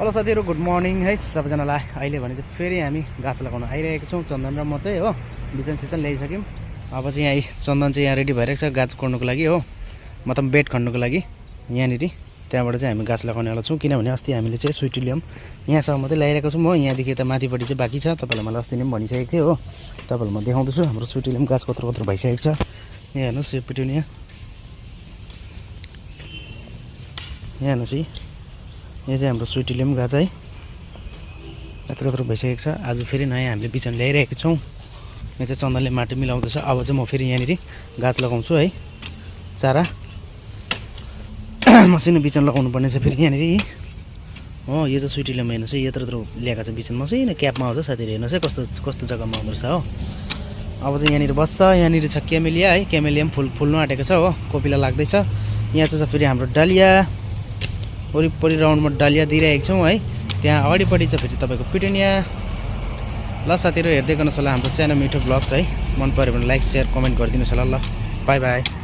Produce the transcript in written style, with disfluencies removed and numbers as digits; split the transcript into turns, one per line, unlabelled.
Hello साथीहरु, good morning है सबैजनालाई। अहिले भने चाहिँ फेरि हामी गाछ लगाउन आइरहेको छौँ। चन्दन र म चाहिँ हो बिजन सिजन ल्याइसक्यौँ। अब चाहिँ यहाँ चन्दन चाहिँ यहाँ रेडी भइरहेको छ गाछ कोर्नुको लागि हो, मतलब बेड खन्नुको लागि यहाँनिर। त्यहाँबाट चाहिँ हामी गाछ लगाउनेवाला छौँ, किनभने अस्ति हामीले चाहिँ स्विटिलियम यहाँसम्म मात्रै ल्याइरहेको छौँ हो। यहाँदेखि त माथिपट्टि चाहिँ बाँकी छ। तपाईँलाई मैले अस्ति नै भनिसकेको थिएँ हो। तपाईँलाई म देखाउँदैछु हाम्रो स्विटिलियम गाछ कत्रो कत्रो भइसकेको छ। यहाँ हेर्नुहोस्, यो पिटुनिया यहाँ हेर्नुहोस् है, यो चाहिँ हाम्रो स्विटिलियम गाछ है, यत्रो यत्रो भइसकेको छ। आज फेरि नयाँ हामीले बिजन ल्याइरहेको छौँ। यहाँ चाहिँ चन्दनले माटो मिलाउँदैछ। अब चाहिँ म फेरि यहाँनिर गाछ लगाउँछु है, चारा मसिनो बिजन लगाउनु पर्ने छ फेरि यहाँनिर हो। यो चाहिँ स्विटिलियम हेर्नुहोस् है, यत्रो यत्रो ल्याएको छ बिजन मसिनो क्यापमा आउँछ। साथीहरू हेर्नुहोस् है कस्तो कस्तो जग्गामा आउँदो रहेछ हो। अब चाहिँ यहाँनिर बस्छ। यहाँनिर छ क्यामेलिया है, क्यामेलिया पनि फुल्नु आँटेको छ हो, कोपिला लाग्दैछ। यहाँ चाहिँ छ फेरि हाम्रो डालिया, वरिपरि राउन्डमा डालिया दिइरहेको छौँ है। त्यहाँ अगाडिपट्टि चाहिँ फेरि तपाईँको पिटुनिया। ल साथीहरू, हेर्दै गर्नुहोस् होला हाम्रो सानो मिठो ब्लग्स है। मन पऱ्यो भने लाइक शेयर कमेन्ट गरिदिनुहोस् होला। ल बाई बाई।